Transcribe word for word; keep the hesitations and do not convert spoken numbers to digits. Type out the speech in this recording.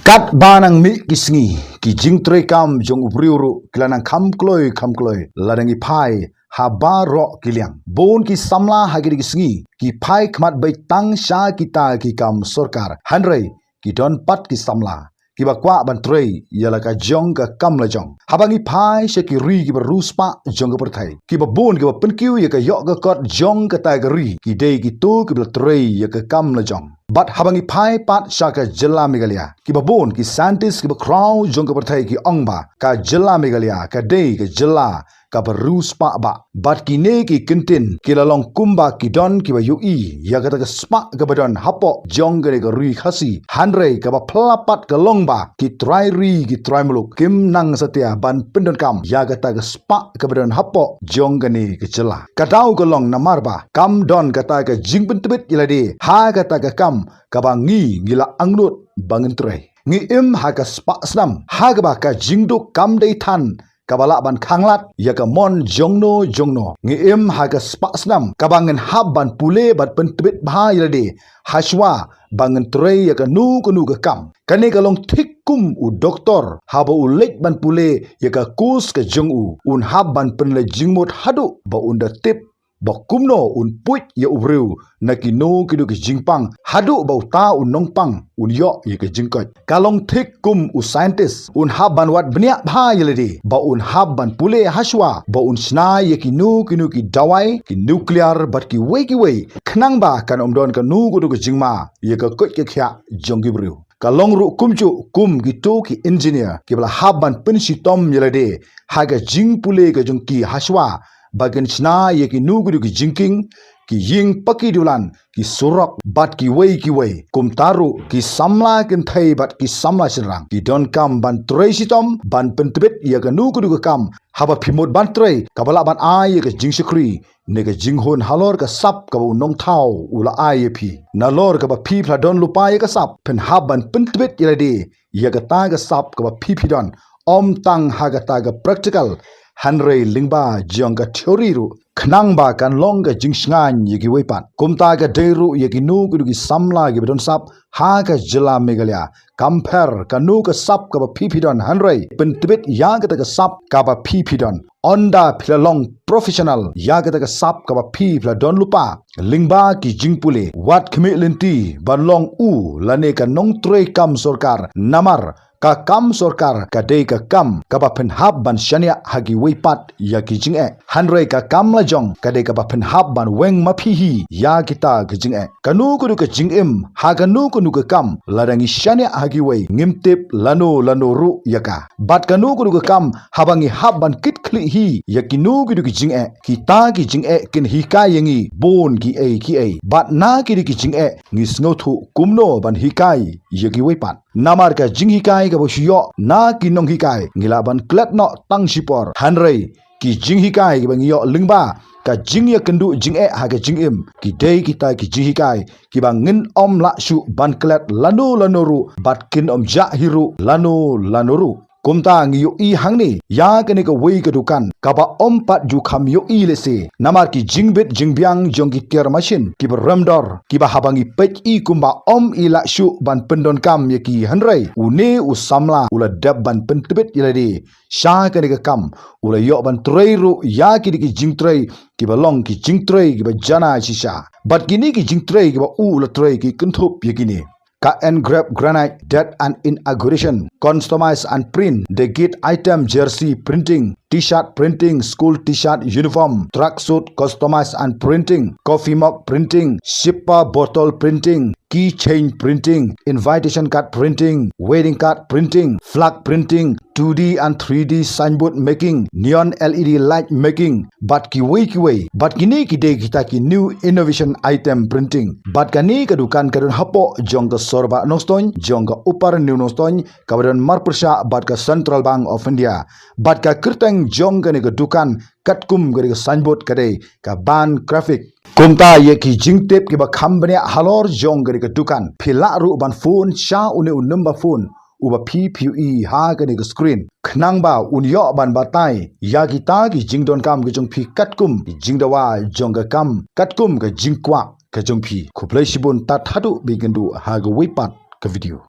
Katba nang mih ki sngi, ki jingtrei kam jong u briew ruh ki la nang kham kloi kham kloi, la nang i phai ha baroh ki liang. Bun ki samla ha ki dei ki sngi ki phai khmat beit tang sha kita ki kam sorkar. Hynrei ki don pat ki samla kiba kwah ban trei ïa la ka jong ka kam la jong. Haba ngi phai sha ki ri kiba riewspah jong ka pyrthei, kiba bun kiba pynkiew ïa ka ïoh ka kot jong kata ka ri ki dei kito kiba la trei ïa ka kam la jong. Bad haba ngi phai pat sha ka jylla Meghalaya, kiba bun ki scientist kiba khraw jong ka pyrthei ki ong ba ka jylla Meghalaya ka dei ka jylla kaba riewspah bha. Bad kine ki kyntien ki la long kumba ki don kiba ïohi ïa kata ka spah kaba don hapoh jong kane ka ri Khasi. Hynrei kaba phylla pat ka long ba ki trai ri ki trai muluk kim nang satia ban pyndonkam ïa kata ka spah kaba don hapoh jong kane ka jylla. Ka daw ka long namar ba kam don kata ka jingpyntbit ïa lade ha kata ka kam kaba ngi ngi la angnud ba ngin trei. Ngi im ha ka spah snam ha kaba ka jingduk kam dei than kaba lah ban khanglad ïa ka mon jongno jongno. Ngi im ha ka spah snam kaba ngin hap ban pule bad pyntbit bha ïa lade hashwa ba ngin trei ïa kano kano ka kam. Kane ka long thik kum u doktor haba u leit ban pule ïa ka course ka jong u, un hap ban pynleit jingmut haduh ba un da tip ba kumno un puit ïa u briew na kino kino ki jingpang haduh ba uta u nongpang un ïoh ïa ka jingkoit. Ka long thik kum u scientist, un hap ban wad bniah bha ïa lade ba un hap ban pule hashwa ba un shna ïa kino kino ki dawai, ki nuclear bad kiwei kiwei, khnang ba kan ym don kano kano ka jingma ïa ka koit ka khiah jong ki briew. Ka long ruh kumjuh kum kito ki engineer kiba la hap ban pynshitom ïa lade ha ka jingpule ka jong ki hashwa ba kin shna ïa kino kino ki jingkieng, ki ïing paki diwlan, ki surok bad kiwei kiwei. Kumta ruh ki samla kynthei bad ki samla shynrang ki donkam ban trei shitom ban pyntbit ïa kano kano ka kam. Haba phi mut ban trei, kaba lah ban ai ïa ka jingshakri ne ka jinghun halor ka sap kaba u nongthaw u la ai ïa phi. Nalor kaba phi phi la don lypa ïa ka sap, phin hap ban pyntbit ïa lade ïa kata ka sap kaba phi phi don, ym tang ha kata ka practical, hynrei lyngba jong ka theory ruh, khnang ba kan long ka jingshngaiñ ïa kiwei pat. Kumta ka dei ruh ïa kino kino ki samla kiba don sap ha ka jylla Meghalaya. Kam pher kano ka sap kaba phi phi don, hynrei pyntbit ïa kata ka sap kaba phi phi don. Ynda phi la long professional ïa kata ka sap kaba phi phi la don lypa lyngba ki jingpule, wat khmih lynti ban long u lane ka nongtrei kam sorkar, namar ka kam sorkar ka dei ka kam kaba phin hap ban shaniah ha kiwei pat ïa ki jingeh. Hynrei ka kam la jong ka dei kaba phin hap ban weng ma phi hi ïa kita ki jingeh. Kano kano ka jingim ha kano kano ka kam, lada ngi shaniah ha kiwei, ngim tip lano lano ruh ïa ka. Bad kano kano ka kam haba ngi hap ban kit khlieh hi ïa kino kino ki jingeh, kita ki jingeh kin hikai ïa ngi bun kiei kiei. Bad na kine ki jingeh ngi sngewthuh kumno ban hikai ïa kiwei pat. Namar ka jinghikai kaba shu ïoh na ki nonghikai ngi lah ban klet noh tang shipor. Hynrei ki jinghikai kiba ngi ïoh lyngba ka jingïakynduh jingeh ha ka jingim, ki dei kita ki jinghikai kiba ngin ym lah shuh ban klet lano lano ruh, bad kin ym jah hi ruh lano lano ruh. Kumta ngi ïohi hangne ïa kane kawei ka dukan kaba ym pat ju kham ïohi lehse, namar ki jingbit jingbiang jong ki tiar mashin kiba rem dor, kiba haba ngi peit i kumba ym i lah shuh ban pyndonkam ïa ki, hynrei une u samla u la dep ban pyntbit ïa lade sha kane ka kam, u la ïoh ban trei ruh ïa kine ki jingtrei kiba long ki jingtrei kiba janai shisha. Bad kine ki jingtrei kiba u la trei ki kynthup ïa kine: ka engraved granite, dead and inauguration, customize and print, the kit item, jersey printing, t-shirt printing, school t-shirt uniform, tracksuit customize and printing, coffee mug printing, sipper bottle printing, keychain printing, invitation card printing, wedding card printing, flag printing, two D and three D signboard making, neon L E D light making, bad kiwei kiwei. Bad kine ki dei kita ki new innovation item printing. Bad kane ka dukan ka don hapoh jong ka Sorbah Nongstoiñ, jong ka Upper New Nongstoiñ, kaba don marpyrshah bad ka Central Bank of India. Bad ka kyrteng jong kane ka dukan katkum ka dei ka signboard ka dei ka Ban Graphic. Kumta ïa ki jingtip kiba kham bniah halor jong kane ka dukan, phi lah ruh ban phone sha une u number phone uba phi phi ïohi ha kane ka screen, khnang ba un ïoh ban batai ïa kita ki jingdonkam ka jong phi katkum ki jingdawa jong ka kam, katkum ka jingkwah ka jong phi. Khublei shibun, tad haduh ba ngin ïakynduh ha kawei pat ka video.